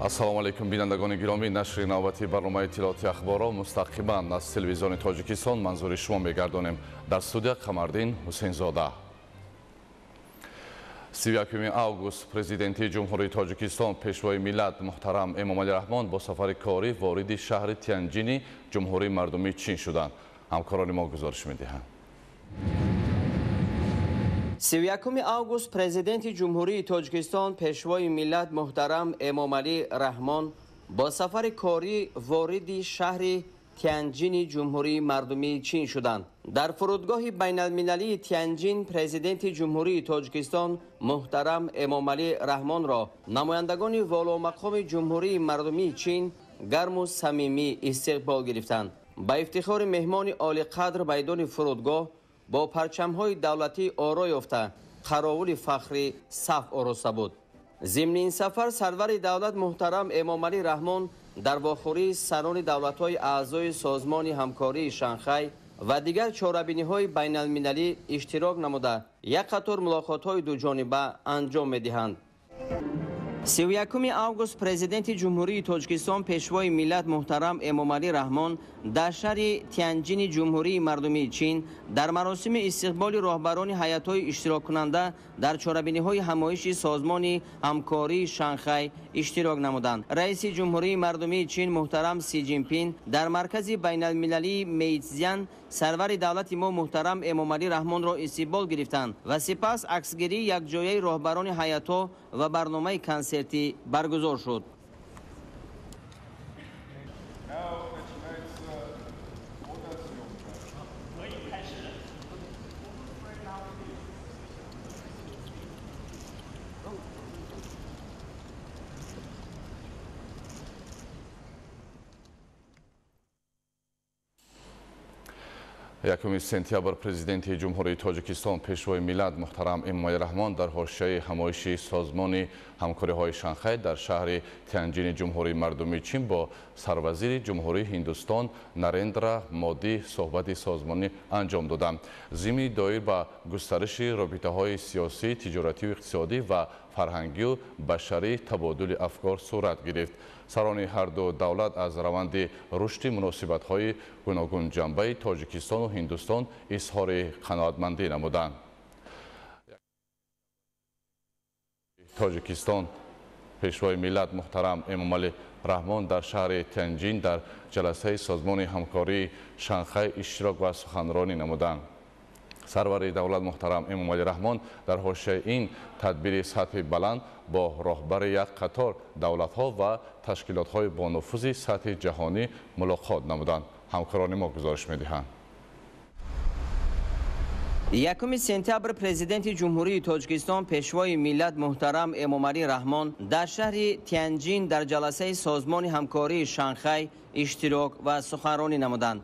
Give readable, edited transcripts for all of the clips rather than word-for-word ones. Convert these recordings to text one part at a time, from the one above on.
Ассалому алайкум, бинандагони гиромӣ. Нашри навбати барномаи иттилооти ахборро мустақиман аз телевизиони Тоҷикистон манзури шумо мегардонем. Дар студия Қамардин Ҳусейнзода. 31 август президенти Ҷумҳурии Тоҷикистон, пешвои миллат муҳтарам Эмомалӣ Раҳмон бо сафари корӣ вориди шаҳри Тянҷини Ҷумҳурии Мардумии Чин шуданд. Ҳамкорони мо гузориш медиҳанд. 31 август президенти Ҷумҳурии Тоҷикистон, пешвои миллат муҳтарам Эмомалӣ Раҳмон бо сафари корӣ вориди шаҳри Тянҷини Ҷумҳурии Мардумии Чин шуданд. Дар фурудгоҳи байналмилалии Тянҷин президенти Ҷумҳурии Тоҷикистон муҳтарам Эмомалӣ Раҳмонро намояндагони воломақоми Ҷумҳурии Мардумии Чин гарму самимӣ истиқбол гирифтанд. Ба ифтихори меҳмони олиқадр майдони фурудгоҳ бо парчамҳои давлатӣ оро ёфта қаровули фахрӣ саф ороста буд. Зимни ин сафар сарвари давлат муҳтарам Эмомалӣ Раҳмон дар вохӯрии сарони давлатҳои аъзои Созмони ҳамкории Шанхай ва дигар чорабиниҳои байналмилалӣ иштирок намуда як қатор мулоқотҳои дуҷониба анҷом медиҳанд. 31 август президенти Ҷумҳурии Тоҷикистон, пешвои миллат муҳтарам Эмомалӣ Раҳмон дар шаҳри Тянҷини Ҷумҳурии Мардумии Чин дар маросими истиқболи роҳбарони ҳайатҳои иштироккунанда дар чорабиниҳои ҳамоиши Созмони ҳамкории Шанхай иштирок намуданд. Раиси Ҷумҳурии Мардумии Чин муҳтарам Си Ҷинпин дар маркази байналмилалии Мейтсзян сарвари давлати мо муҳтарам Эмомалӣ Раҳмонро истиқбол гирифтанд ва сипас аксгирии якҷояи роҳбарони ҳайатҳо ва барномаи консертӣ баргузор шуд. 1 сентябр президенти Ҷумҳурии Тоҷикистон, пешвои миллат муҳтарам Эмомалӣ Раҳмон дар ҳошияи ҳамоиши Созмони ҳамкориҳои Шанхай дар шаҳри Тянҷини Ҷумҳурии Мардумии Чин бо сарвазири Ҷумҳурии Ҳиндустон Нарендра Модӣ суҳбати созмонӣ анҷом доданд. Зимни доир ба густариши робитаҳои сиёсӣ, тиҷоратию иқтисодӣ ва фарҳангию башарӣ табодули афкор сурат гирифт. Сарони ҳарду давлат аз раванди рушди муносибатҳои гуногунҷанбаи Тоҷикистону Ҳиндустон изҳори қаноатмандӣ намуданд. Тоҷикистон, пешвои миллат муҳтарам Эмомалӣ Раҳмон дар шаҳри Тянҷин дар ҷаласаи Созмони ҳамкории Шанхай иштирок ва суханронӣ намуданд. Сарвари давлат муҳтарам Эмомалӣ Раҳмон дар ҳошияи ин тадбири сатҳи баланд бо роҳбари як қатор давлатҳо ва ташкилотҳои бонуфузи сатҳи ҷаҳонӣ мулоқот намуданд. Ҳамкорони мо гузориш медиҳанд. 1 сентябр президенти Ҷумҳурии Тоҷикистон, пешвои миллат муҳтарам Эмомалӣ Раҳмон дар шаҳри Тянҷин дар ҷаласаи Созмони ҳамкории Шанхай иштирок ва суханронӣ намуданд.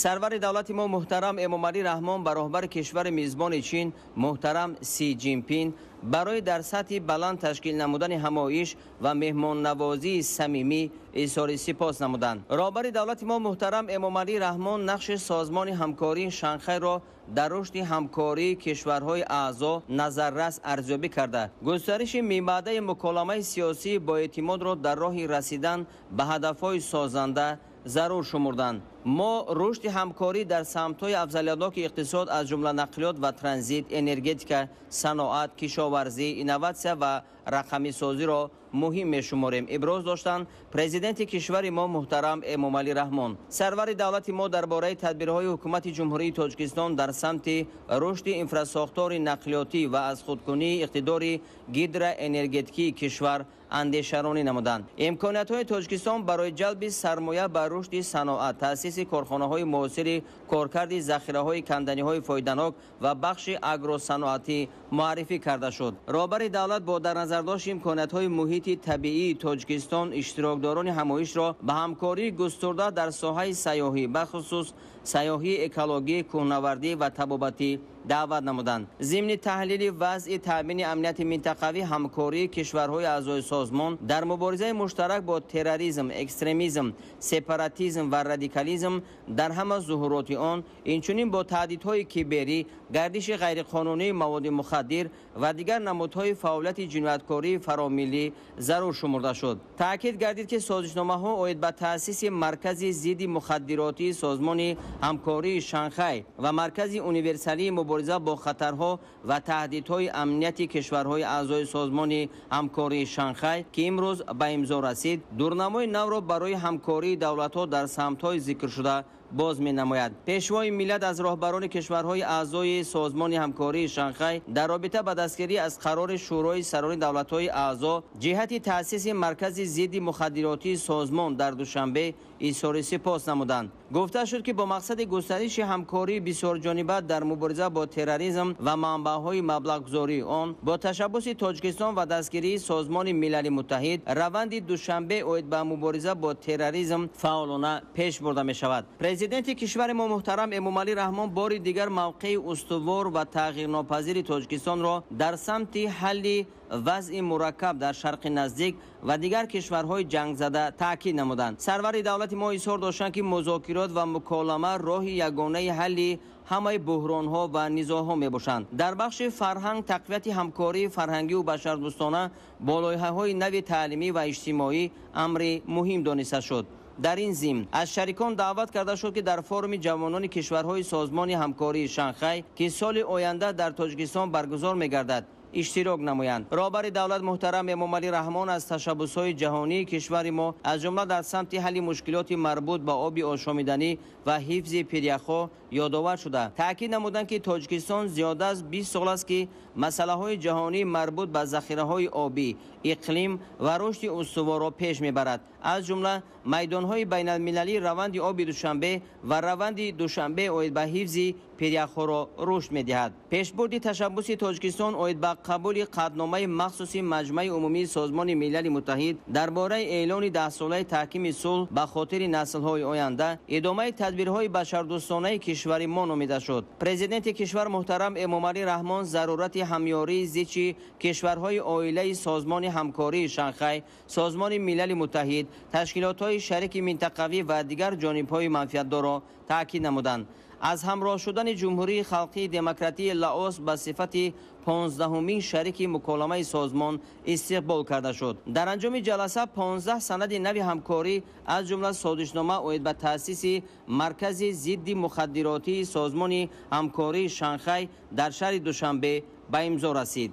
Сарвари давлати мо муҳтарам Эмомалӣ Раҳмон ба роҳбари кишвари мизбони Чин муҳтарам Си Ҷинпин барои дар сатҳи баланд ташкил намудани ҳамоиш ва меҳмоннавозии самимӣ изҳори сипос намуданд. Роҳбари давлати мо муҳтарам Эмомалӣ Раҳмон нақши Созмони ҳамкории Шанхайро дар рушди ҳамкории кишварҳои аъзо назаррас арзёбӣ карда, густариши мибаъдаи муколамаи сиёсии боэътимодро дар роҳи расидан ба ҳадафҳои созанда зарур шумурданд. Мо рушди ҳамкорӣ дар самтҳои афзалиятноки иқтисод аз ҷумла нақлиёт ва транзит, энергетика, саноат, кишоварзӣ, инноватсия ва рақамисозиро муҳим мешуморем, иброз доштанд президенти кишвари мо муҳтарам Эмомалӣ Раҳмон. Сарвари давлати мо дар бораи тадбирҳои ҳукумати Ҷумҳурии Тоҷикистон дар самти рушди инфрасохтори нақлиётӣ ва аз худкунии иқтидори гидроэнергетикии кишвар андешаронӣ намуданд. Имкониятҳои Тоҷикистон барои ҷалби сармоя ба рушди саноат, таъсиси корхонаҳои муосири коркарди захираҳои канданиҳои фоиданок ва бахши агросаноатӣ муаррифӣ карда шуд. Роҳбари давлат бо дар назардошти имкониятҳои муҳити табиии Тоҷикистон иштирокдорони ҳамоишро ба ҳамкории густурда дар соҳаи сайёҳӣ, бахусус сайёҳии экологӣ, кӯҳнавардӣ ва табобатӣ даъват намуданд. Зимни таҳлили вазъи таъмини амнияти минтақавӣ, ҳамкории кишварҳои аъзои созмон дар муборизаи муштарак бо терроризм, экстремизм, сепаратизм ва радикализм дар ҳама зуҳуроти он, инчунин бо таҳдидҳои киберӣ, гардиши ғайриқонунии маводи мухаддир ва дигар намудҳои фаъолияти ҷинояткории фаромиллӣ зарур шумурда шуд. Таъкид гардид, ки созишномаҳо оид ба таъсиси Маркази зидди мухаддиротии Созмони ҳамкории Шанхай ва Маркази универсалии мубориза бо хатарҳо ва таҳдидҳои амнияти кишварҳои аъзои Созмони ҳамкории Шанхай, ки имрӯз ба имзо расид, дурнамои навро барои ҳамкории давлатҳо дар самтҳои зикршуда боз менамояд. Пешвои миллат аз роҳбарони кишварҳои аъзои Созмони ҳамкории Шанхай дар робита ба дастгирӣ аз қарори Шӯрои сарони давлатҳои аъзо ҷиҳати таъсиси Маркази зидди мухаддиротии созмон дар Душанбе изҳори сипос намуданд. Гуфта шуд, ки бо мақсади густариши ҳамкории бисёрҷониба дар мубориза бо терроризм ва манбаъҳои маблағгузории он бо ташаббуси Тоҷикистон ва дастгирии Созмони Милали Муттаҳид раванди Душанбе оид ба мубориза бо терроризм фаъолона пеш бурда мешавад. Президенти кишвари мо муҳтарам Эмомалӣ Раҳмон бори дигар мавқеи устувор ва тағйирнопазири Тоҷикистонро дар самти ҳалли вазъи мураккаб дар Шарқи Наздик ва дигар кишварҳои ҷангзада таъкид намуданд. Сарвари давлати мо изҳор доштанд, ки музокирот ва муколама роҳи ягонаи ҳалли ҳамаи буҳронҳо ва низоъҳо мебошанд. Дар бахши фарҳанг тақвияти ҳамкории фарҳангию башардӯстона бо лоиҳаҳои нави таълимӣ ва иҷтимоӣ амри муҳим дониста шуд. Дар ин зимн аз шарикон даъват карда шуд, ки дар форуми ҷавонони кишварҳои Созмони ҳамкории Шанхай, ки соли оянда дар Тоҷикистон баргузор мегардад, иштирок намоянд. Роҳбари давлат муҳтарам Эмомалӣ Раҳмон аз ташаббусҳои ҷаҳонии кишвари мо, аз ҷумла дар самти ҳалли мушкилоти марбут ба оби ошомиданӣ ва ҳифзи пиряхҳо ёдовар шуда, таъкид намуданд, ки Тоҷикистон зиёда аз 20 сол аст, ки масъалаҳои ҷаҳонии марбут ба захираҳои обӣ, иқлим ва рушди устуворро пеш мебарад. Аз ҷумла майдонҳои байналмилалии раванди оби Душанбе ва раванди Душанбе оид ба ҳифзи пиряхҳоро рушд медиҳад. Пешбурди ташаббуси Тоҷикистон оид ба қабули қатъномаи махсуси Маҷмаи умумии Созмони Милали Муттаҳид дар бораи эълони даҳсолаи таҳкими сулҳ ба хотири наслҳои оянда идомаи тадбирҳои башардӯстонаи кишвари мо номида шуд. Президенти кишвар муҳтарам Эмомалӣ Раҳмон зарурати ҳамёрии зичи кишварҳои оилаи Созмони ҳамкории Шанхай, Созмони Милали Муттаҳид, ташкилотҳои шарики минтақавӣ ва дигар ҷонибҳои манфиатдорро таъкид намуданд. Аз ҳамроҳ шудани Ҷумҳурии Халқии Демократии Лаос ба сифати 15-умин шарики муколамаи созмон истиқбол карда шуд. Дар анҷоми ҷаласа 15 санади нави ҳамкорӣ, аз ҷумла созишнома оид ба таъсиси Маркази зидди мухаддиротии Созмони ҳамкории Шанхай дар шаҳри Душанбе ба имзо расид.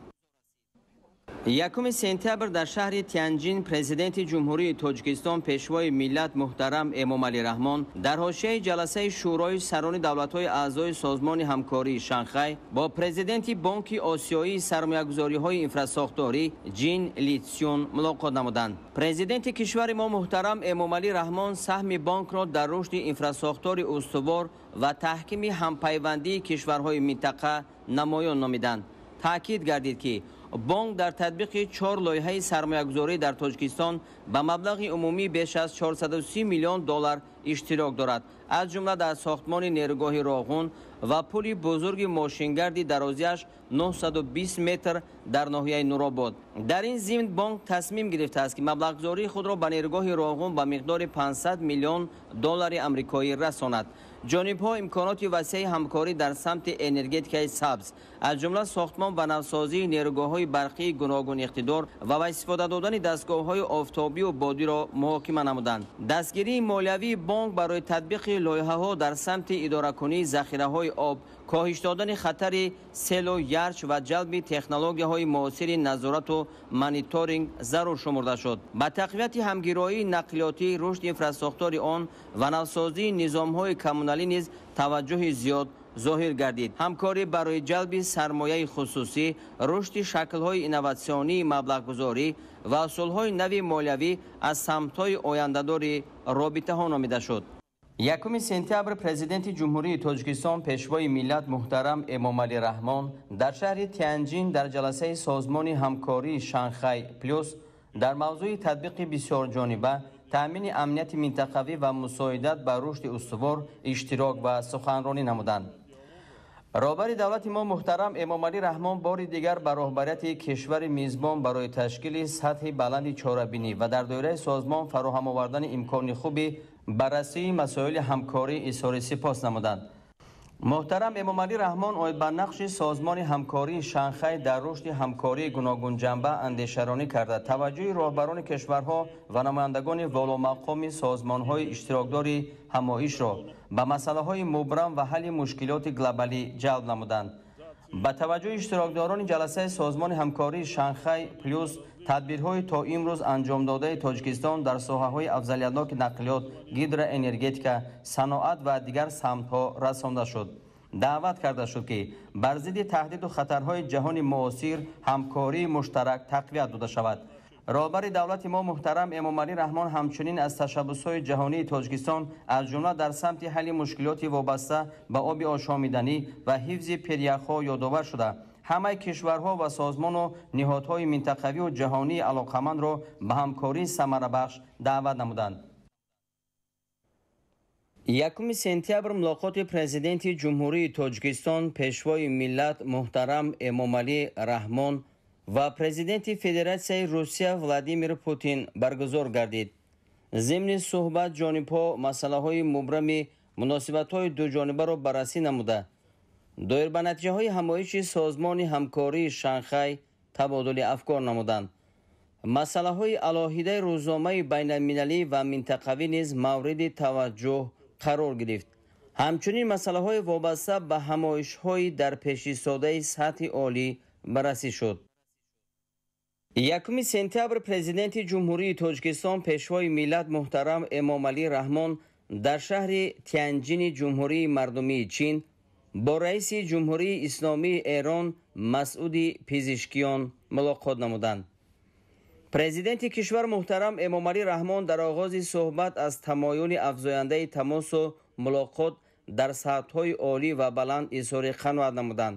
1 сентябр дар шаҳри Тянҷин президенти Ҷумҳурии Тоҷикистон пешвои миллат муҳтарам Эмомалӣ Раҳмон дар ҳошияи ҷаласаи Шӯрои сарони давлатҳои аъзои Созмони ҳамкории Шанхай бо президенти Бонки Осиёии сармоягузориҳои инфрасохторӣ Ҷин Литсюн мулоқот намуданд. Президенти кишвари мо муҳтарам Эмомалӣ Раҳмон саҳми бонкро дар рушди инфрасохтори устувор ва таҳкими ҳампайвандии кишварҳои минтақа намоён номиданд. Таъкид гардид, ки бонк дар татбиқи 4 лоиҳаи сармоягузорӣ дар Тоҷикистон ба маблағи умумӣ беш аз 430 миллион доллар иштирок дорад, аз ҷумла дар сохтмони нерӯгоҳи Роғун ва пули бузурги мошингарди дарозиаш 920 метр дар ноҳияи Нуробод. Дар ин зимн бонк тасмим гирифтааст, ки маблағгузории худро ба нерӯгоҳи Роғун ба миқдори 500 миллион доллари амрикоӣ расонад. Ҷонибҳо имконоти васеи ҳамкорӣ дар самти энергетикаи сабз, аз ҷумла сохтмон ва навсозии нерӯгоҳҳои барқии гуногун иқтидор ва ба истифода додани дастгоҳҳои офтобию бодиро муҳокима намуданд. Дастгирии молиявии бонк барои татбиқи лоиҳаҳо дар самти идоракунии захираҳои об, коҳиш додани хатари селу ярч ва ҷалби технологияҳои муосири назорату мониторинг зарур шумурда шуд. Ба тақвияти ҳамгироии нақлиётӣ, рушди инфрасохтори он ва навсозии низомҳои коммуналӣ низ таваҷҷӯҳи зиёд зоҳир гардид. Ҳамкорӣ барои ҷалби сармояи хусусӣ, рушди шаклҳои инноватсионии маблағгузорӣ ва усулҳои нави молиявӣ аз самтҳои ояндадори робитаҳо номида шуд. 1 сентябр Президенти Ҷумҳурии Тоҷикистон, Пешвои миллат муҳтарам Эмомалӣ Раҳмон дар шаҳри Тянҷин дар ҷаласаи Созмони ҳамкории Шанхай Плюс дар мавзӯи татбиқи бисёрҷониба, таъмини амнияти минтақавӣ ва мусоидат ба рушди устувор иштирок ва суханронӣ намуданд. Роҳбари давлати мо муҳтарам Эмомалӣ Раҳмон бори дигар ба роҳбарияти кишвари мизбон барои ташкили сатҳи баланди чорабинӣ ва дар доираи созмон фароҳам овардани имкони хуби баррасии масоили ҳамкорӣ изҳори сипос намуданд. Муҳтарам Эмомалӣ Раҳмон оид ба нақши Созмони ҳамкории Шанхай дар рушди ҳамкории гуногунҷанба андешаронӣ карда, таваҷҷӯҳи роҳбарони кишварҳо ва намояндагони воломақоми созмонҳои иштирокдори ҳамоишро ба масъалаҳои мубрам ва ҳалли мушкилоти глобалӣ ҷалб намуданд. Ба таваҷҷӯҳи иштирокдорони ҷаласаи Созмони ҳамкории Шанхай Плюс тадбирҳои то имрӯз анҷомдодаи Тоҷикистон дар соҳаҳои афзалиятноки нақлиёт, гидроэнергетика, саноат ва дигар самтҳо расонда шуд. Даъват карда шуд, ки бар зидди таҳдиду хатарҳои ҷаҳони муосир ҳамкории муштарак тақвият дода шавад. Роҳбари давлати мо муҳтарам Эмомалӣ Раҳмон ҳамчунин аз ташаббусҳои ҷаҳонии Тоҷикистон, аз ҷумла дар самти ҳалли мушкилоти вобаста ба оби ошомиданӣ ва ҳифзи пиряхҳо ёдовар шуда, ҳамаи кишварҳо ва созмону ниҳодҳои минтақавию ҷаҳонии алоқамандро ба ҳамкории самарабахш даъват намуданд. 1 сентябр мулоқоти Президенти Ҷумҳурии Тоҷикистон, Пешвои миллат муҳтарам Эмомалӣ Раҳмон ва Президенти Федератсияи Русия Владимир Путин баргузор гардид. Зимни суҳбат ҷонибҳо масъалаҳои мубрами муносибатҳои дуҷонибаро баррасӣ намуда, доир ба натиҷаҳои ҳамоиши Созмони ҳамкории Шанхай табодули афкор намуданд. Масъалаҳои алоҳидаи рӯзномаи байналмилалӣ ва минтақавӣ низ мавриди таваҷҷӯҳ қарор гирифт. Ҳамчунин масъалаҳои вобаста ба ҳамоишҳои дар пешистодаи сатҳи олӣ баррасӣ шуд. 1 сентябр Президенти Ҷумҳурии Тоҷикистон, Пешвои миллат муҳтарам Эмомалӣ Раҳмон дар шаҳри Тянҷини Ҷумҳурии Мардумии Чин бо раиси Ҷумҳурии Исломии Эрон Масъуди Пизишкиён мулоқот намуданд. Президенти кишвар муҳтарам Эмомалӣ Раҳмон дар оғози суҳбат аз тамоюли афзояндаи тамосу мулоқот дар сатҳҳои олӣ ва баланд изҳори қаноат намуданд.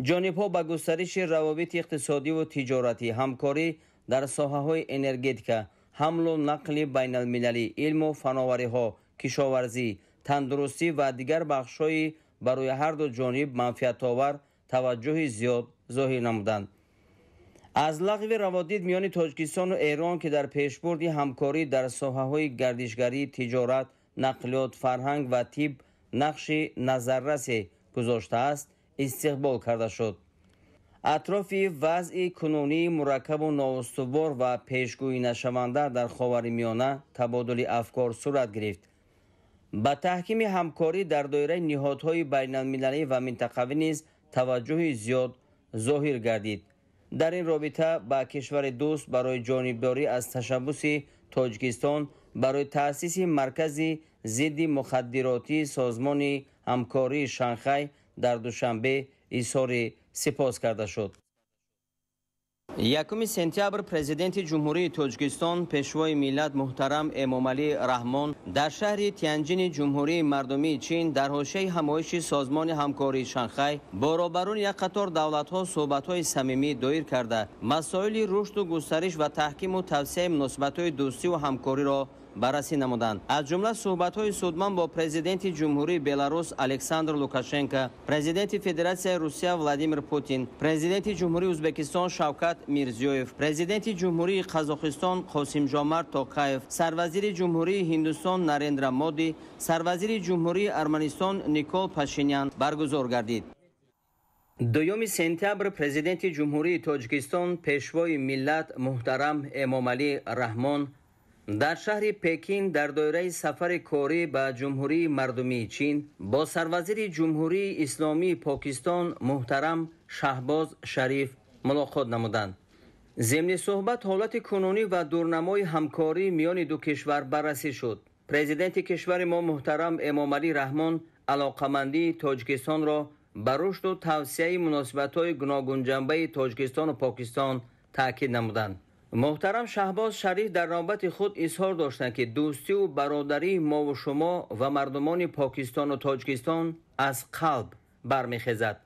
Ҷонибҳо ба густариши равобити иқтисодиву тиҷоратӣ, ҳамкорӣ дар соҳаҳои энергетика, ҳамлу нақли байналмилалӣ, илму фановариҳо, кишоварзӣ, тандурустӣ ва дигар бахшҳои барои ҳарду ҷониб манфиатовар таваҷҷӯҳи зиёд зоҳир намуданд. Аз лағви раводид миёни Тоҷикистону Эрон, ки дар пешбурди ҳамкорӣ дар соҳаҳои гардишгарӣ, тиҷорат, нақлиёт, фарҳанг ва тиб нақши назаррасе гузоштааст, истиқбол карда шуд. Атрофи вазъи кунунии мураккабу ноустувор ва пешгӯӣнашаванда дар Ховари Миёна табодули афкор сурат гирифт. Ба таҳкими ҳамкорӣ дар доираи ниҳодҳои байналмилалӣ ва минтақавӣ низ таваҷҷӯҳи зиёд зоҳир гардид. Дар ин робита ба кишвари дӯст барои ҷонибдорӣ аз ташаббуси Тоҷикистон барои таъсиси маркази зидди мухаддиротии Созмони ҳамкории Шанхай дар Душанбе изҳори сипос карда шуд. 1 сентябр Президенти Ҷумҳурии Тоҷикистон, Пешвои миллат муҳтарам Эмомалӣ Раҳмон дар шаҳри Тянҷини Ҷумҳурии Мардумии Чин дар ҳошияи ҳамоиши Созмони ҳамкории Шанхай бо роҳбарони як қатор давлатҳо суҳбатҳои самимӣ доир карда, масоили рушду густариш ва таҳкиму тавсеаи муносибатҳои дӯстиву ҳамкориро баррасӣ намуданд. Аз ҷумла суҳбатҳои судманд бо Президенти Ҷумҳурии Беларус Александр Лукашенко, Президенти Федератсияи Русия Владимир Путин, Президенти Ҷумҳурии Ӯзбекистон Шавкат Мирзиёев, Президенти Ҷумҳурии Қазоқистон Қосимжомарт Тоқаев, Сарвазири Ҷумҳурии Ҳиндустон Нарендра Моди, Сарвазири Ҷумҳурии Арманистон Никол Пашинян баргузор гардид. 2 сентябр Президенти Ҷумҳурии Тоҷикистон, Пешвои миллат муҳтарам Эмомалӣ Раҳмон дар шаҳри Пекин дар доираи сафари корӣ ба Ҷумҳурии Мардумии Чин бо сарвазири Ҷумҳурии Исломии Покистон муҳтарам Шаҳбоз Шариф мулоқот намуданд. Зимни суҳбат ҳолати кунунӣ ва дурнамои ҳамкорӣ миёни ду кишвар баррасӣ шуд. Президенти кишвари мо муҳтарам Эмомалӣ Раҳмон алоқамандии Тоҷикистонро ба рушду тавсеаи муносибатҳои гуногунҷанбаи Тоҷикистону Покистон таъкид намуданд. Муҳтарам Шаҳбоз Шариф дар навбати худ изҳор доштанд, ки дӯстиву бародарии мову шумо ва мардумони Покистону Тоҷикистон аз қалб бармехезад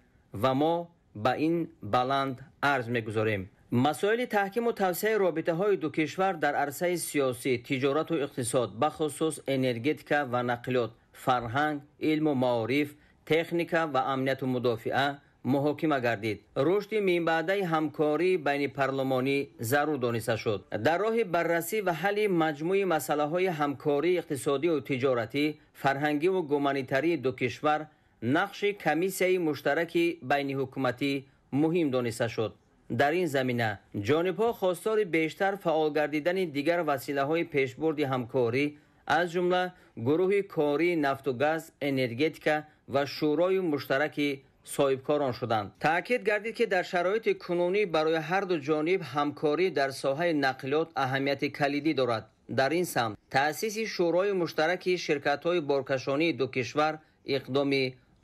ва мо ба ин баланд арз мегузорем. Масоили таҳкиму тавсеаи робитаҳои ду кишвар дар арсаи сиёсӣ, тиҷорату иқтисод, бахусус энергетика ва нақлиёт, фарҳанг, илму маориф, техника ва амнияту мудофиа муҳокима гардид. Рушди минбаъдаи ҳамкории байнипарлумонӣ зарур дониста шуд. Дар роҳи баррасӣ ва ҳалли маҷмӯи масъалаҳои ҳамкории иқтисодиву тиҷоратӣ, фарҳангиву гуманитарии ду кишвар нақши комиссияи муштараки байниҳукуматӣ муҳим дониста шуд. Дар ин замина ҷонибҳо хостори бештар фаъол гардидани дигар василаҳои пешбурди ҳамкорӣ, аз ҷумла гурӯҳи кории нафту газ, энергетика ва шӯрои муштараки соҳибкорон шуданд. Таъкид гардид, ки дар шароити кунунӣ барои ҳар ду ҷониб ҳамкорӣ дар соҳаи нақлиёт аҳамияти калидӣ дорад. Дар ин самт таъсиси шӯрои муштараки ширкатҳои боркашонии ду кишвар иқдоми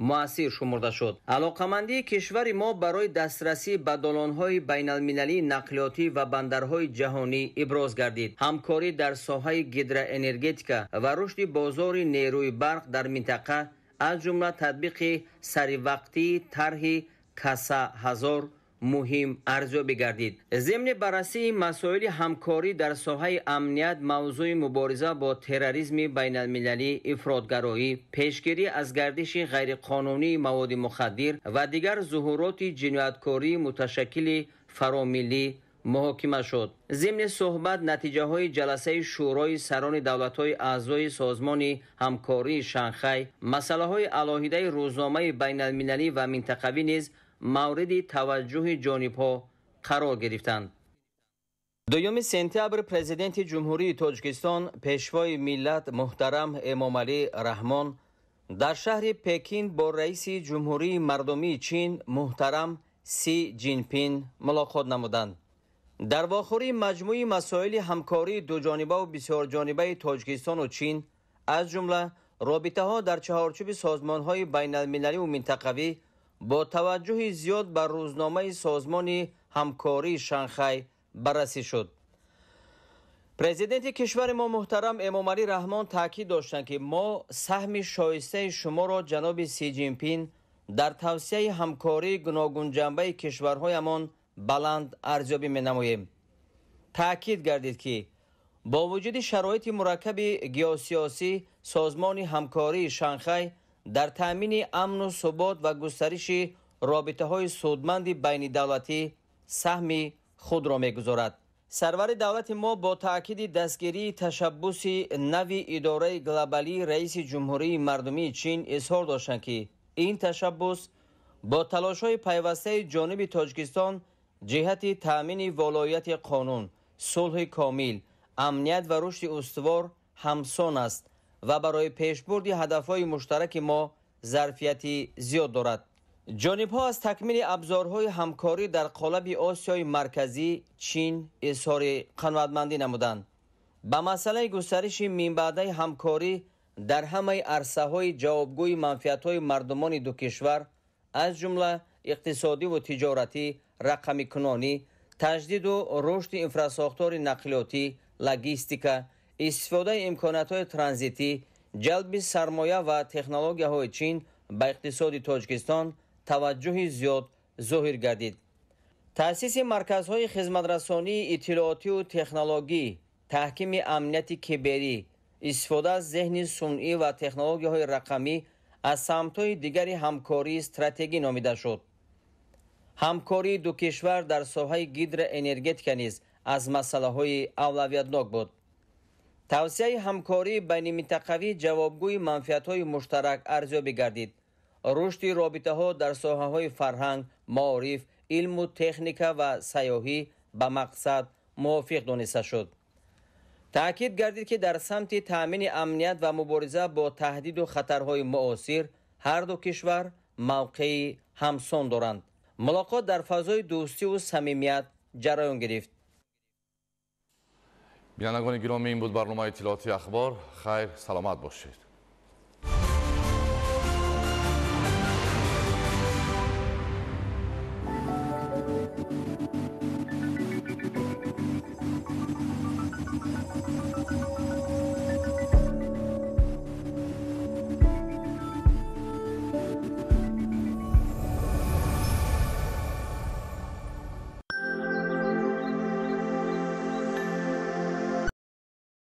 муассир шумурда шуд. Алоқамандии кишвари мо барои дастрасӣ ба долонҳои байналмилалии нақлиётӣ ва бандарҳои ҷаҳонӣ иброз гардид. Ҳамкорӣ дар соҳаи гидроэнергетика ва рушди бозори нерӯи барқ дар минтақа, аз ҷумла татбиқи саривақтии тарҳи Каса 1000 муҳим арзёбӣ гардид. Зимни баррасии масоили ҳамкорӣ дар соҳаи амният, мавзӯи мубориза бо терроризми байналмилалӣ, ифротгароӣ, пешгирӣ аз гардиши ғайриқонунии маводи мухаддир ва дигар зуҳуроти ҷинояткории муташаккили фаромиллӣ муҳокима шуд. Зимни суҳбат натиҷаҳои ҷаласаи Шӯрои сарони давлатҳои аъзои Созмони ҳамкории Шанхай, масъалаҳои алоҳидаи рӯзномаи байналмилалӣ ва минтақавӣ низ мавриди таваҷҷӯҳи ҷонибҳо қарор гирифтанд. 2 сентябр Президенти Ҷумҳурии Тоҷикистон, Пешвои миллат муҳтарам Эмомалӣ Раҳмон дар шаҳри Пекин бо раиси Ҷумҳурии Мардумии Чин муҳтарам Си Ҷинпин мулоқот намуданд. Дар вохӯрии маҷмӯи масоили ҳамкории дуҷонибаву бисёрҷонибаи Тоҷикистону Чин, аз ҷумла робитаҳо дар чаҳорчӯби созмонҳои байналмилаливу минтақавӣ, бо таваҷҷӯҳи зиёд ба рӯзномаи Созмони ҳамкории Шанхай баррасӣ шуд. Президенти кишвари мо муҳтарам Эмомалӣ Раҳмон таъкид доштанд, ки мо саҳми шоистаи шуморо, ҷаноби Си Ҷинпин, дар тавсияи ҳамкории гуногунҷанбаи кишварҳоямон баланд арзёбӣ менамоем. Таъкид гардид, ки бо вуҷуди шароити мураккаби геосиёсӣ, Созмони ҳамкории Шанхай дар таъмини амну субот ва густариши робитаҳои судманди байнидавлатӣ саҳми худро мегузорад. Сарвари давлати мо бо таъкиди дастгирии ташаббуси нави идораи глобалии раиси Ҷумҳурии Мардумии Чин изҳор доштанд, ки ин ташаббус бо талошҳои пайвастаи ҷониби Тоҷикистон ҷиҳати таъмини волоияти қонун, сулҳи комил, амният ва рушди устувор ҳамсон аст ва барои пешбурди ҳадафҳои муштараки мо зарфияти зиёд дорад. Ҷонибҳо аз такмили абзорҳои ҳамкорӣ дар қолаби Осиёи Марказӣ Чин изҳори қаноатмандӣ намуданд. Ба масъалаи густариши минбаъдаи ҳамкорӣ дар ҳамаи арсаҳои ҷавобгӯи манфиатҳои мардумони ду кишвар, аз ҷумла иқтисодиву тиҷоратӣ, рақамикунонӣ, таҷдиду рушди инфрасохтори нақлиётӣ, логистика, истифодаи имкониятҳои транзитӣ, ҷалби сармоя ва технологияҳои Чин ба иқтисоди Тоҷикистон таваҷҷӯҳи зиёд зоҳир гардид. Таъсиси марказҳои хизматрасонии иттилоотиву технологӣ, таҳкими амнияти киберӣ, истифода аз зеҳни сунъӣ ва технологияҳои рақамӣ аз самтҳои дигари ҳамкории стратегӣ номида шуд. Ҳамкории ду кишвар дар соҳаи гидроэнергетика низ аз масъалаҳои авлавиятнок буд. Тавсияи ҳамкории байниминтақавӣ ҷавобгӯи манфиатҳои муштарак арзёбӣ гардид. Рушди робитаҳо дар соҳаҳои фарҳанг, маориф, илму техника ва сайёҳӣ ба мақсад мувофиқ дониста шуд. Таъкид гардид, ки дар самти таъмини амният ва мубориза бо таҳдиду хатарҳои муосир ҳар ду кишвар мавқеи ҳамсон доранд. Мулоқот дар фазои дӯстиву самимият ҷараён гирифт. Бинандагони гиромӣ, ин буд барномаи иттилоотии Ахбор. Хайр, саломат бошед.